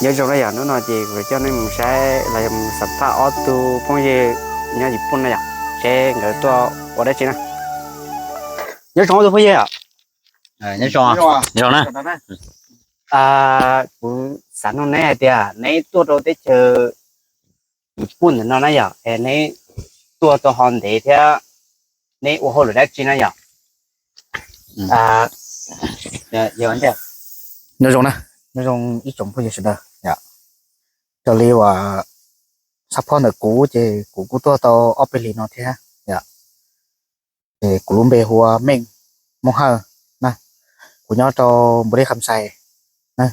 Nyob zoo na yom, hnub no ces kuv coj nej mus saib los yog mus xam phaj ob tug phooj ywg nyob Yiv Pooj na yom, seb nkawd tuaj ua dab tsi na. Nyob zoo ob tug phooj ywg. Nyob zoo na. Kuv xav nug neb hais tias neb tuaj rau teb chaws Yiv Pooj ntawm no na yom, es neb tuaj tau ho ntev thiab neb ua hauj lwm dab tsi na yom? Nyob zoo na, nyob zoo ib tsoom phooj ywg sawv daws yom. Raws li uas xam phaj ntawm kuv ces kuv kuj tuaj tau ob peb hlis no thiab yom. Ces kuv lub npe hu ua Meej Moob Hawj na, kuv nyob rau Npus Dej Kham Xais na.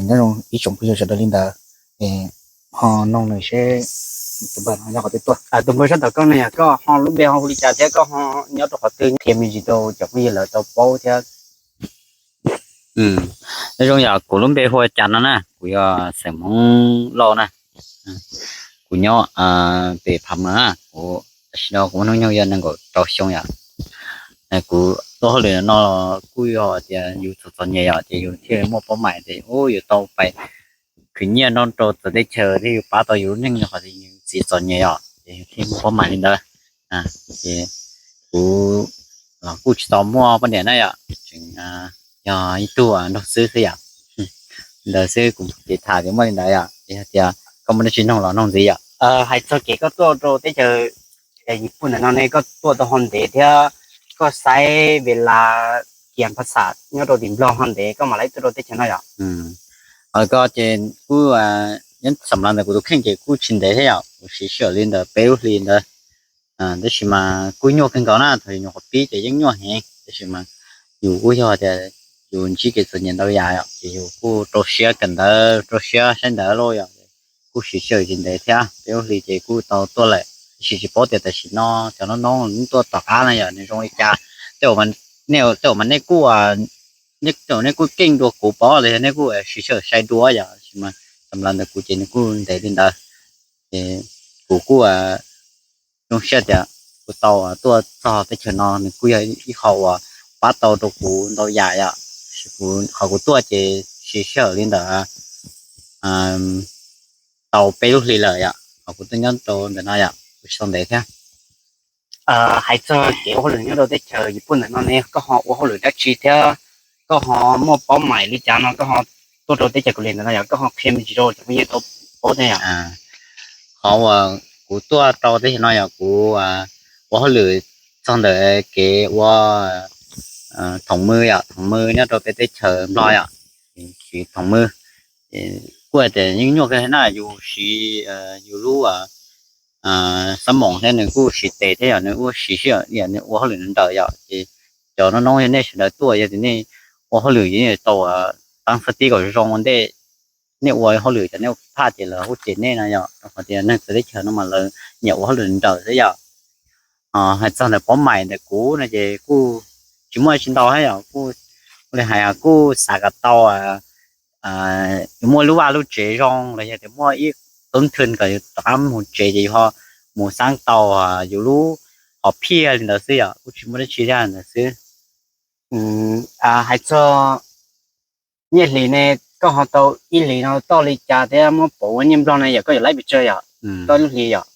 Nyob zoo ib tsoom phooj ywg sawv daws li ntawd, ho noog nws seb tus npawg no yog qhov twg tuaj. Tus npawg sab tom koj no yog koj ho lub npe ho hu li cas thiab koj ho nyob rau qhov twg, qhia me ntsis rau cov phooj ywg lawv tau paub thiab. Nyob zoo yom, kuv lub npe hu ua Cas no na, kuv yog xeem Hmoob Lauj na. Kuv nyob pem Phav Mws na, kuv tam sim no kuv muaj hnub nyoog yog nees nkaum rau xyoo yom. Kuv tuaj hauj lwm no kuj yog tias yus txom txom nyem yom, ces yus thiaj muaj paub mais tias yus tau pais khwv nyiaj no rau txawv teb chaws thiab yus pab tau yus lub neej rau qhov tias yus txiv txom nyem yom, ces yus thiaj muaj paub mais li ntawd. Ces kuv los kuj tsis tau muaj poj niam na yom, tseem yog ib tug nraug xwb xwb yom. Ntawd xwb kuv ces tham tias muaj li ntawd yom, es yog tias koj muaj dab tsi noog los noog ntxiv yom. Hais txog kev koj tuaj rau teb chaws Yiv Pooj ntawm no ne, koj tuaj tau ho ntev thiab koj saib Velas Kias Phas Xam nyob rau tim Nplog ho ntev koj mam li tuaj rau teb chaws no yom? Koj ces kuj, xam lav ntawm kuv tus kheej ces kuj tsis ntev thiab yom, kuv siv sij hawm li ntawm peb lub hlis ntawd. Tab sis mas kuj nyuaj kawg nkaus na, thaum yus nyuam qhuav pib ces yeej nyuaj heev, tab sis mas yus kuj yog tias yus ntsib kev txom nyem ntau yam yom, ces yus kuj rau siab kawm ntawv, rau siab saib ntawv lauj yom. Kuj siv sij hawm tsis ntev thiab, peb lub hlis ces kuj tau tuaj lawm, tab sis tsis paub tias tam sim no cov noob noob tuaj tom qab na yom nws zoo li cas. Tej, tej zaum mas nej kuj, tej zaum nej kuj keej dua kuv paub los yog nej kuj siv sij hawm sai dua yom, tab sis mas xam lav ntawm kuv ces nws kuj ntev li ntawd. Ces kuv kuj zoo siab tias kuv tau tuaj txog teb chaws no nws kuj yog ib qho uas pab tau rau kuv ntau yam yom. Qhov kuv tuaj ces siv sij hawm li ntawm tau peb lub hlis lawm yom, qhov kuv tuaj nyob rau ntawm no yom, kuv tsis tau ntev thiab. Hais txog kev ua hauj lwm nyob rau teb chaws Yiv Pooj ntawm no ne, koj ho ua hauj lwm dab tsi thiab koj ho muaj paub mais li cas no koj ho tuaj rau teb chaws Kaus Lim ntawm no yom, koj ho qhia me ntsis rau cov phooj ywg tau paub thiab yom? Qhov uas kuv tuaj rau teb chaws no yog kuv ua hauj lwm txog ntawm kev ua thoom mw yom, thoom mw nyob rau peb teb chaws Nplog yom, siv thoom mw. Kuj hais tias yeej nyuaj kawg na, yus siv yus lub xab moos thiab nws kuj siv tes thiab yom, nws kuj siv sij hawm li nws ua hauj lwm nrawm yom. Ces cov noob noob yog nej sawv daws tuaj yog tias nej ua hauj lwm yog nej tau taab xab tib kom zoo ua ntej, nej ua hauj lwm cov nej ua phaj ces lawv kuj cem nej no yom, rau qhov tias neeg txawv teb chaws no mas lawv nyiam ua hauj lwm nrawm xwb yom. Hais txog ntawm paub mais ntawm kuv no ces kuj tsis muaj tsis ntau thiab yom, kuj li hais kuj xav kom tau yus muaj lub vaj lub tsev zoo los yog tias muaj ib tub thwj kom yus rov qab mus tsev ces yus ho mus xaab tau yus lub hom phiaj li ntawd xwb yom, kuj tsis muaj dab tsi thiab ntawd xwb. Hais txog nyiaj hlis ne, koj ho tau ib hlis no toj li cas thiab muab pauv ua nyiaj Nplog ne yom, koj yuav laib pes tsawg yom, toj lub hlis yom?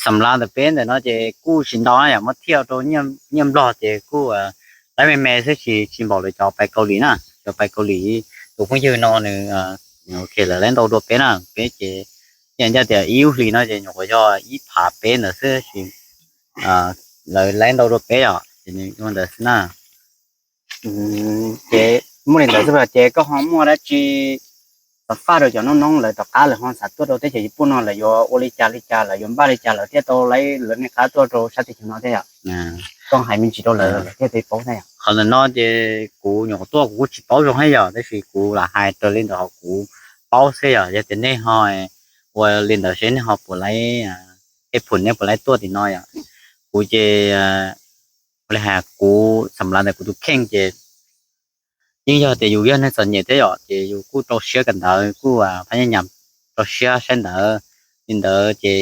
Xam lav ntawm peb ntawm no ces kuj tsis ntau na yom, muab thiaj rau nyiaj Nplog ces kuj laib me me xwb, tsis tsis npaum li cov pais Kaus Lim na. Cov pais Kaus Lim, tus phooj ywg no nws lawv laib ntau dua peb na, peb ces ncaj ncaj tias ib lub hlis no ces nyuam qhuav yog ib phav peb ntawd xwb, lawv laib ntau dua peb yom, ces nws ua ntawd xwb na. Ces muaj li ntawd xwb ces koj ho muaj dab tsi xav faj rau cov noob noob lawv tom qab lawv ho xav tuaj rau teb chaws Yiv Pooj no lawv yuav ua li cas li cas, lawv yuav npaj li cas lawv thiaj tau laib lawv niaj qab tuaj rau sab teb chaws no thiab yom? Koj hais me ntsis rau lawv lawv thiaj tau paub thiab yom? Qhov ntawm no ces kuv nyuam qhuav tuaj kuv kuj tsis paub zoo thiab yom, tab sis kuv lam hais raws li ntawm qhov kuv paub xwb yom. Yog tias nej ho ua li ntawd seb nej ho puas laib, ej phum nej puas laib tuaj tim no yom. Kuv ces ua li hais kuv xam lav ntawm kuv tus kheej ces yeej yog tias yus yog neeg txom nyem thiab yom, ces yus kuj rau siab kawm ntawv, kuj phaj nyaj nyam, rau siab saib ntawv. Li ntawd ces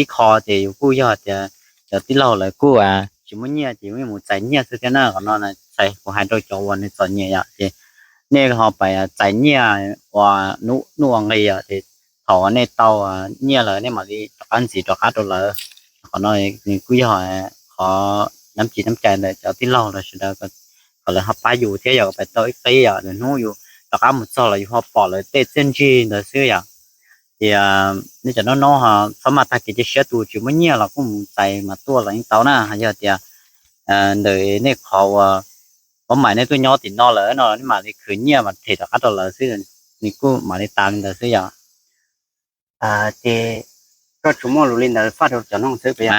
ib qho ces yus kuj yog tias cov tij laug lawv kuj tsis muaj nyiaj ces yus yeej mus txais nyiaj xwb thiab na. Qhov no txhais kuv hais rau cov uas nws txom nyem yom, ces nej ho pais txais nyiaj ua hnub ua nqi os, ces thaum uas nej tau nyiaj lawm nej mam li rov qab ntxiv rov qab rau lawv. Qhov no kuj yog qhov nab tsis nab cai ntawm cov tij laug los sawv daws, kom lawv ho pab yus thiab yog pais tau ib qib yom, lwm hnub yus rov qab mus txog los yus ho pom lawv tej txiaj ntsig ntawd xwb yom. Ces nej cov noob noob ho txhob maj tag kev cia siab, tus tsis muaj nyiaj los kuj mus txais mas tuaj los yeej tau na. Yog tias ntawm nej qhov uas paub mais nej tuaj nyob tim no lawm no nej mam li khwv nyiaj mas them rov qab rau lawv xwb, nws kuj mam li tas li ntawd xwb yom. Ces koj tsuas muaj lus li ntawd faj rau cov noog xwb puas yog?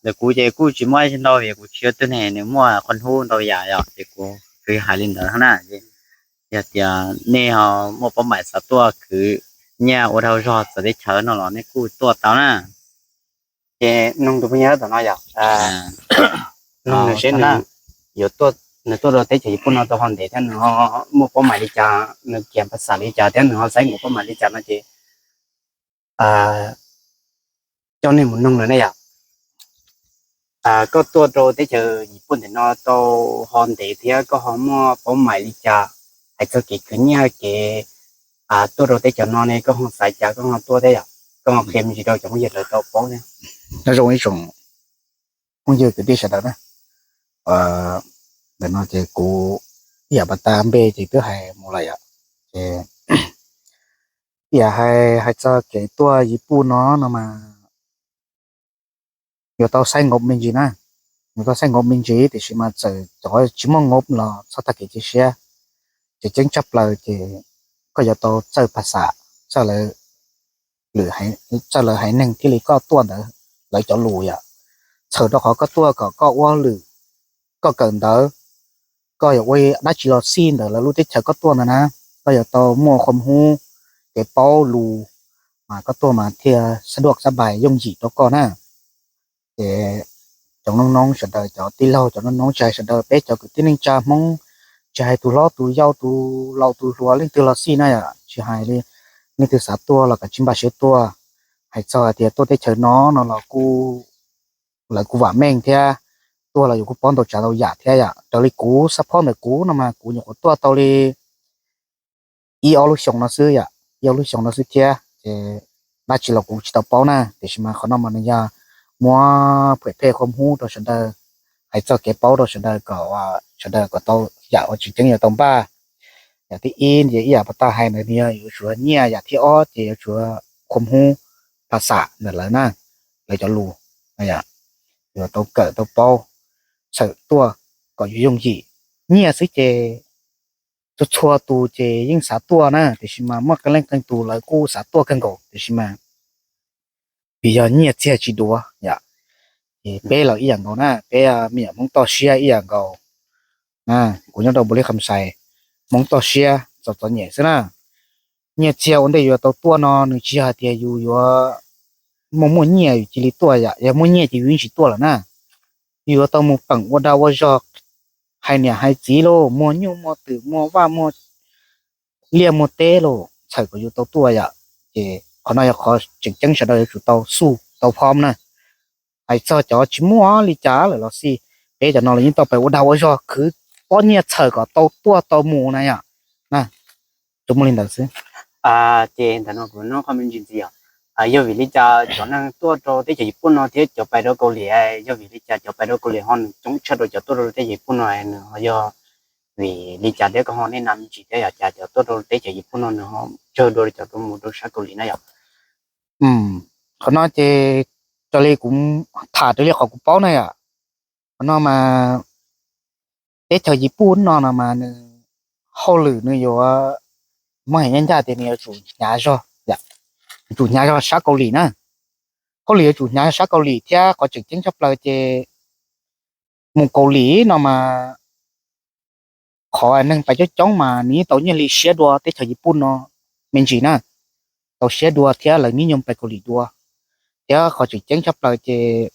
Ntawm kuv ces kuj tsis muaj ntau vim kuv tsis yog tug neeg nws muaj qhov hnub ntau yam yom, ces kuv tsuas hais li ntawd na. Yog tias nej ho muaj paub mais xav tuaj khwv nyiaj ua dag zog txawv teb chaws no los nej kuj tuaj tau na. Ces noog tus phooj ywg tom no yog, noog nws seb nws yuav, nws tuaj rau teb chaws Yiv Pooj no tau ho ntev thiab nws ho muaj paub mais li cas, nws kiam phas xam li cas thiab nws ho xaiv nkaus paub mais li cas no ces coj nej mus noog lawm ne yom. Koj tuaj rau teb chaws Yiv Pooj ntawm no tau ho ntev thiab koj ho muaj paub mais li cas, hais txog kev khwv nyiaj kev tuaj rau teb chaws no ne koj ho xaiv cas koj ho tuaj thiab yom, koj ho qhia me ntsis rau cov phooj ywg lawv tau paub thiab. Nyob zoo ib tsoom phooj ywg kwv tij sawv daws na, ntawm no ces kuv ib yam pas tas npe ces twb hais mus lawm yom. Ces ib yam hais, hais txog kev tuaj Yiv Pooj no no mas yuav tau xaiv nkaus me ntsis na, yuav tau xaiv nkaus me ntsis tiam sis mas txawm cov tsis muaj nkaus los txhob tag kev cia siab. Ces tseeb tshaj plaws ces koj yuav tau txawj phas xam, txawj lawv, txawj lawv haiv neeg thiaj li koj tuaj ntawd lawv cov lus yom. Txhawm rau qhov koj tuaj kom koj ua hauj lwm, koj kawm ntawv, koj yuav ua dab tsi los xij ntawm lawv lub teb chaws koj tuaj ntawd na, koj yuav tau muaj qhov hub, kev paub lus, mas koj tuaj mas thiaj xab duaj xab pais yooj yim rau koj na. Ces cov noob noob sawv daws, cov tij laug, cov noob noob tsis hais sawv daws, peb cov kwv tij neej tsa Hmoob, tsis hais tus hlob tus yau tus laus tus hluas leej twg los xij na yom, tsis hais li leej twg xav tuaj los kav tsij npaj siab tuaj. Hais txog hais tias tuaj teb chaws no no los kuj, lawv kuj vam meej thiab, tuaj los yus kuj paub ntau tsav ntau yam thiab yom. Raws li kuv xab phob ntawm kuv no mas kuv nyuam qhuav tuaj tau li ib ob lub xyoo no xwb yom, ib ob lub xyoo no xwb thiab ces dab tsi los kuv tsis tau paub na, tiam sis mas qhov no mas nws yog muab phem phem qhov hub rau sawv daws, hais txog kev paub rau sawv daws kom sawv daws kom tau yam uas tseem ceeb yuav tau npaj. Yam thib ib ces ib yam pas tag hais ntawd nws yog yuav tsum nyiaj, yam thib ob ces yuav tsum qhov hub, phas xam ntawm lawv na, lawv cov lus, yuav tau kawm tau paub, txhawm tuaj kom yus yooj yim. Nyiaj xwb ces txhua txhua tus ces yeej xav tuaj na, tiam sis mas muaj qee leej qee tus lawv kuj xav tuaj kawg nkaus tiam sis mas vim yog nyiaj txiag tsis duav yom. Ces peb los ib yam nkaus na, peb me nyuam Hmoob toj siab ib yam nkaus. Kuv nyob rau Npaus Lis Kham Xais, Hmoob toj siab txom txom nyem xwb na. Nyiaj txiag ua ntej yuav tau tuaj no nws tsis yog hais tias yus yuav muaj muaj nyiaj yus cia li tuaj yom, yog muaj nyiaj ces yus yeej tsis tuaj lawm na. Yus yuav tau mus peem ua dag ua zog, hais niam hais txiv lauj, muag nyuj muag twm muag vaj muag liaj muag teb lauj, txhawm kom yus tau tuaj yom. Ces qhov no yog qhov tseem ceeb sawv daws yuav tsum tau xub tau phom na. Hais txog cov tsis muaj li cas lawm los xij, peb cov no los yeej tau pais ua dag ua zog khwv pob nyiaj txhawm kom tau tuaj tau mus na yom. Tsuas muaj li ntawd xwb. Ces ntawm no kuv nug qhov me ntsis ntxiv os, yog vim li cas cov neeg tuaj rau teb chaws Yiv Pooj no thiab cov pais rau Kaus Lim, yog vim li cas cov pais rau Kaus Lim ho nws coob tshaj rau cov tuaj rau teb chaws Yiv Pooj no, nws ho yog vim li cas thiab koj ho nej nam me ntsis thiab yog cas cov tuaj rau teb chaws Yiv Pooj no nws ho tsawg dua cov tuaj mus rau sab Kaus Lim na yom? Qhov no ces raws li kuv tham raws li qhov kuv paub na yom, qhov no mas teb chaws Yiv Pooj no no mas nws hauj lwm nws yuav muaj heev ncaj ncaj tias nws yuav tsum hnyav zog, yuav tsum hnyav zog sab Kaus Lim na. Hauj lwm yuav tsum hnyav sab Kaus Lim thiab qhov tseem ceeb tshaj plaws ces mus Kaus Lim no mas qhov neeg pais coob coob mas nws yeej tau nyiaj li siab dua teb chaws Yiv Pooj no me ntsis na, tau siab dua thiab lawv nib nyoog pais Kaus Lim dua. Thiab qhov tseem ceeb tshaj plaws ces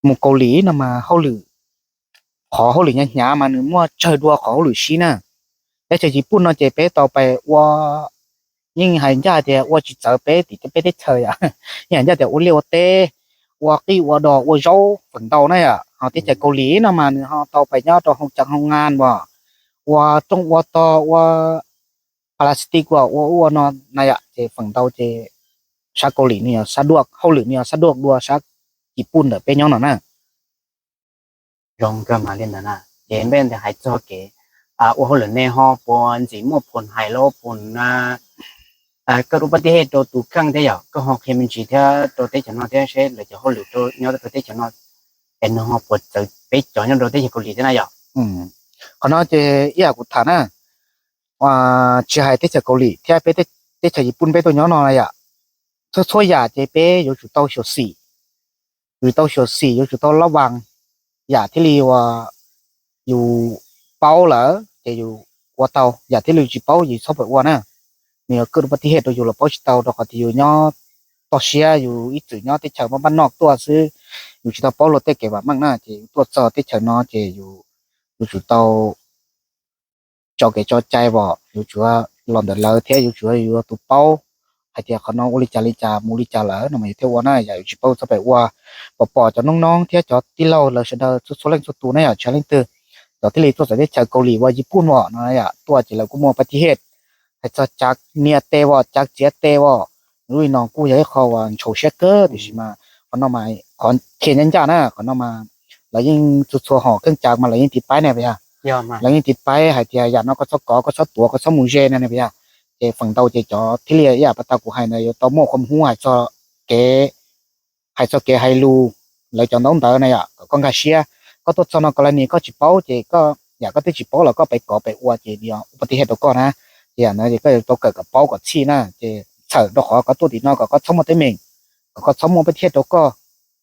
mus Kaus Lim no mas hauj lwm, qhov hauj lwm hnyav hnyav mas nws muaj tsawg dua qhov hauj lwm sib na. Teb chaws Yiv Pooj no ces peb tau pais ua, yeej hais ncaj tias ua tsis txawv peb tim peb teb chaws yom, yeej hais ncaj tias ua liaj ua teb, ua qij ua dos ua zaub feem ntau na yom. Ho teb chaws Kaus Lim no mas nws ho tau pais nyob rau hoo cas hoo ngan as, ua rooj ua tog, ua plastic, ua ua ua no na yom, ces feem ntau ces sab Kaus Lim nws yog sab duaj, hauj lwm nws yog sab duaj dua sab Yis Pun ntawm peb nyob no na. Zoo kawg mas li ntawd na. Ces npej hais txog kev ua hauj lwm nej ho puas ntxim muaj phum hais los puas na, koj dua pab tib hej rau tus kheej thiab yom, koj ho qhia me ntsis thiab rau teb chaws no thiab seb lawv cov hauj lwm nyob rau teb chaws no es nws ho puas txawv peb cov nyob rau teb chaws Kaus Lim thiab na yom? Qhov no ces ib yam kuv tham na, tsis hais teb chaws Kaus Lim thiab peb teb chaws Yis Pun peb tuaj nyob no na yom, txhua txhua yam ces peb yuav tsum tau xyuam xim, yuav tsum tau xyuam xim, yuav tsum tau lab vas, yam thiaj li uas yus paub lawm ces yus ua tau, yam thiaj li tsis paub yus txhob pam ua na. Nws yog kawg rau pab tib hej rau yus los paub tsis tau rau qhov tias yus nyob toj siab, yus ib txwm nyob teb chaws mab npab noj tuaj xwb, yus tsis tau paub luag tej kev vam meej na, ces yus tuaj txog teb chaws no ces yus yuav tsum tau tso kev tso cai vom, yuav tsum los ntawm lawv thiab yuav tsum yuav tus paub hais tias qhov no ua li cas li cas mus li cas lawm no mas yus thiaj ua na, yam yus tsis paub txhob pam ua. Pom pom cov noob noob thiab cov tij laug lawv sawv daws txhua txhua leej txhua tus na yom, tsis hais leej twg, cov thiaj li tuaj txawv teb chaws Kaus Lim uas Yis Pun vom no yom, tuaj ces lawv kuj muaj pab tib hej hais txog cav nias tes vom, cav txiav tes vom, lub li no kuj yog ib qho uas ntshau siab kawg tiam sis mas qhov no mas qhov qhia ncaj ncaj na, qhov no mas lawv yeej txhua txhua hom keej cav mas lawv yeej tiv paib ne puas yog? Lawv yeej tiv paib hais tias yam no koj txhob kov, koj txhob tuav, koj txhob mus ze no ne puas yog? Ces feem ntau ces cov thiaj li ib yam pas tas kuv hais ntawd yuav tau muaj qhov muv hais txog kev, hais txog kev hais lus lawv cov ntaub ntawv na yom, kom koj nkag siab. Koj tuaj txog no kos las nis koj tsis paub ces koj yam koj twb tsis paub los koj pem kov pem ua ces nws yog ua pab tib hej rau koj na. Ces yam ntawd ces koj yuav tau kawm kom paub kom txhij na, ces txhawm rau qhov koj tuaj tim no kom koj txhob muaj teeb meem, kom koj txhob muaj pab tib hej rau koj,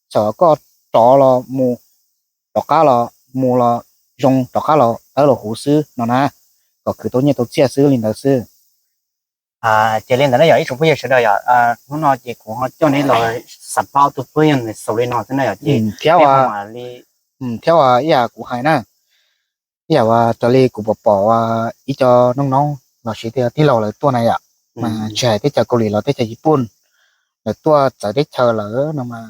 txhawm koj rov los mus, rov qab los mus los zoo, rov qab los tawb los huv xwb no na, kom khwv tau nyiaj tau txiaj xwb li ntawd xwb. Ces li ntawd na yom ib tsoom phooj ywg sawv daws yom, hnub no ces kuv ho coj neb los xam phaj ob tug phooj ywg xaus li no xwb na yom, ces thiab ib yam kuv hais na, ib yam uas raws li kuv pom pom ib co noob noob los sis tij laug lawv tuaj na yom, mas tsis hais teb chaws Kaus Lim los teb chaws Yis Pun, lawv tuaj txawv teb chaws lawm no mas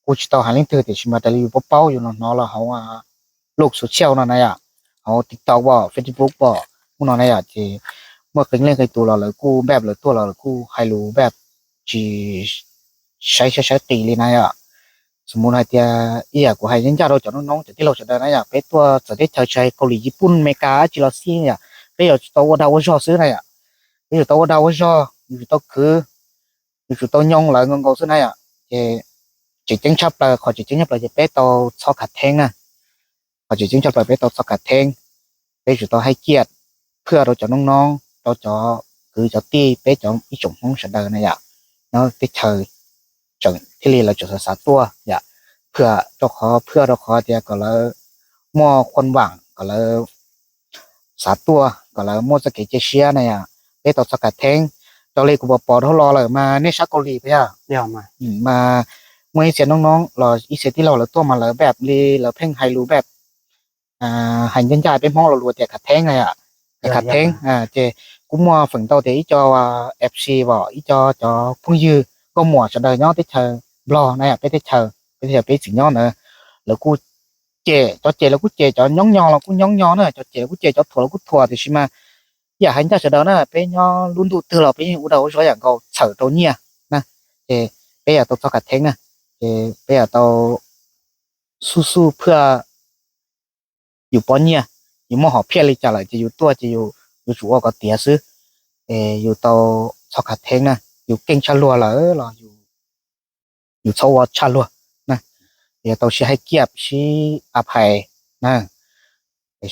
kuj tsis tau hais leej twg tiam sis mas raws li yus paub paub yus los hnov los hauv lub social no na yom, hauv TikTok pom, Facebook pom hnub no na yom, ces muaj qee leej qee tus los lawv kuj npaj lawv tuaj los lawv kuj hais lus npaj tsis saib siab saib qis li na yom. Xws mus hais tias ib yam kuv hais ncaj ncaj rau cov noob noob cov tij laug sawv daws na yom, peb tuaj txawv teb chaws tsis hais Kaus Lim, Yis Pun, Amelikas dab tsi los xij yom, peb yuav tsum tau ua dag ua zog xwb na yom. Peb yuav tsum tau ua dag ua zog, yuav tsum tau khwv, yuav tsum tau nyoo lawv nkaus nkaus xwb na yom. Ces tseem ceeb tshaj plaws, qhov tseem ceeb tshaj plaws ces peb tau txhob khav theeb na. Qhov tseem ceeb tshaj plaws peb tau txhob khav theeb, peb tsum tau hais kiaj, phwj rau cov noob noob, rau cov kwv cov tij, peb cov ib tsoom Hmoob sawv daws na yom, nyob teb chaws tseem thiaj li lawv tseem xav xav tuaj yom, phwj rau qhov, phwj rau qhov tias kom lawv muaj khuam vam, kom lawv xav tuaj, kom lawv muaj txoj kev cia siab na yom. Peb tau txhob khav theeb, raws li kuv pom pom dhau los lawm mas nej sab Kaus Lim puas yog? Mas muaj ib txhia noob noob los ib txhia tij laug lawv tuaj mas lawv npaj li lawv pheej hais lus npaj, hais ncaj ncaj peb Hmoob los lus tias khav theeb na yom. Khav theeb, ces kuj muaj feem ntau tias ib co F C pom, ib co cov phooj ywg nkauj muam sawv daws nyob teb chaws Nplog na yom, peb teb chaws, peb teb chaws peb txiv nyob ntawd, lawv kuj cem, cov cem lawv kuj cem, cov nyoob nyo los kuj nyoob nyo na, cov cem lawv kuj cem, cov thuam lawv kuj thuam, tiam sis mas yam hais ncaj sawv daws na, peb nyob lub ntuj twg los peb yeej ua dag ua zog yam nkaus txhawm rau nyiaj na. Ces peb yuav tau txhob khav theeb na, ces peb yuav tau xuj xuj phwj yus pob nyiaj, yus muaj hom phiaj li cas lawm ces yus tuaj ces yus yuav tsum ua kom tiav xwb. Es yus tau txhob khav theeb na, yus keej tshaj luag lawm los yus txhob ua tshaj luag na. Yuav tau sib hais kiaj sib a phais na,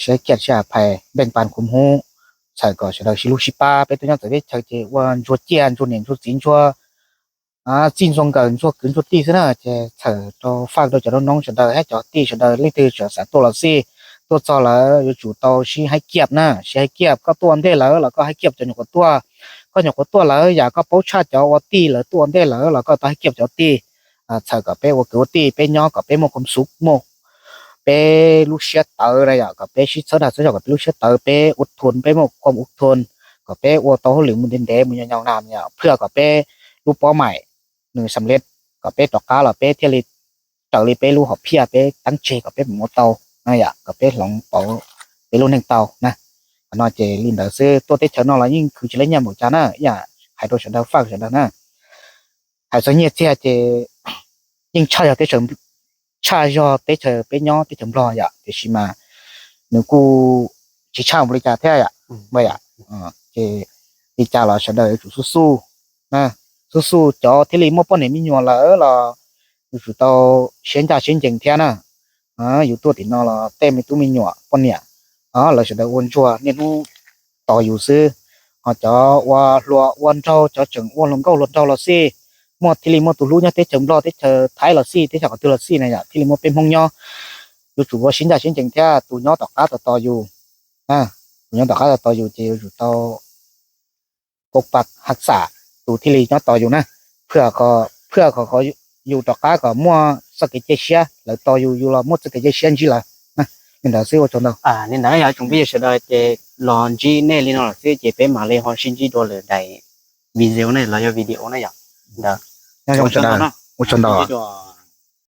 sib hais kiaj sib a phais npeej pas khuv hmub, txhawm kom sawv daws sib hlub sib pab. Peb tuaj nyob txawv teb chaws ces ua ntsuag ciaj ntsuag niam ntsuag txiv ntsuag txij ntsuag nkawm ntsuag kwv ntsuag tij xwb na. Ces txhawm rau faj rau cov noob noob sawv daws thiab cov tij sawv daws leej twg tseem xav tuaj los xij, tuaj txog lawm yuav tsum tau sib hais kiaj na, sib hais kiaj. Koj tuaj ua ntej lawm los koj hais kiaj cov nyuam qhuav tuaj, koj nyuam qhuav tuaj lawm yam koj paub tshaj cov ua tij lawv tuaj ua ntej lawm los koj tau hais kiaj cov tij. Txhawm kom peb ua kwv ua tij, peb nyob kom peb muaj khuam xub, muaj peb lub siab tawv na yom, kom peb sib txhawb dag txhawb zog kom peb lub siab tawv, peb ua thun peb muaj khuam ua thun, kom peb ua tau hauj lwm mus ntev ntev mus nyoos nyoos na yom, phwj kom peb lub pob maim nws xam lej, kom peb rov qab los peb thiaj li raws li peb lub hom phiaj peb teeb tseg kom peb mus ua tau na yom, kom peb hloov pauv peb lub neej tau na. Qhov no ces li ntawd xwb, tuaj teb chaws no los yeej khwv tsis tau nyiaj npaum cas na, ib yam hais rau sawv daws faj sawv daws na. Hais txog nyiaj txiag ces yeej tshaj yog teb chaws, tshaj yog teb chaws peb nyob teb chaws Nplog yom, tiam sis mas nws kuj tsis tshaj npaum li cas thiab yom. Ces li cas los sawv daws yuav tsum xub xub, xub xub cov thiaj li muaj poj niam me nyuam lawm los yuav tsum tau siab ncaj siab ncees thiab na. Yus tuaj tim no los tej me tub me nyuam poj niam, lawv sawv daws ua ntsuag niaj hnub tos yus xwb. Ho cov ua hluas ua nraug, cov tseem ua hluas nkauj hluas nraug los xij, muaj thiaj li muaj tus hlub nyob teb chaws Nplog teb chaws Thaib los xij, teb chaws qhov twg los xij na yom, thiaj li muaj peb Hmoob nyob. Yuav tsum ua siab ncaj siab ncees thiab, tus nyob tom qab tos tos yus, tus nyob tom qab tos tos yus ces yuav tsum tau pab pab hav xam tus thiaj li nyob tos yus na. Phwj, phwj kom yus rov qab kom muaj txoj kev cia siab, lawv tos yus yus los muaj txoj kev cia siab ntsib lawv. Li ntawd xwb, ua tsaug ntau. Li ntawd yog tsoom phooj ywg sawv daws ces los ntsib nej li no lawm xwb ces peb mam li ho sib ntsib dua lwm daim video ne los yog video na yom. Ntawd, nyob zoo sawv daws, ua tsaug ntau.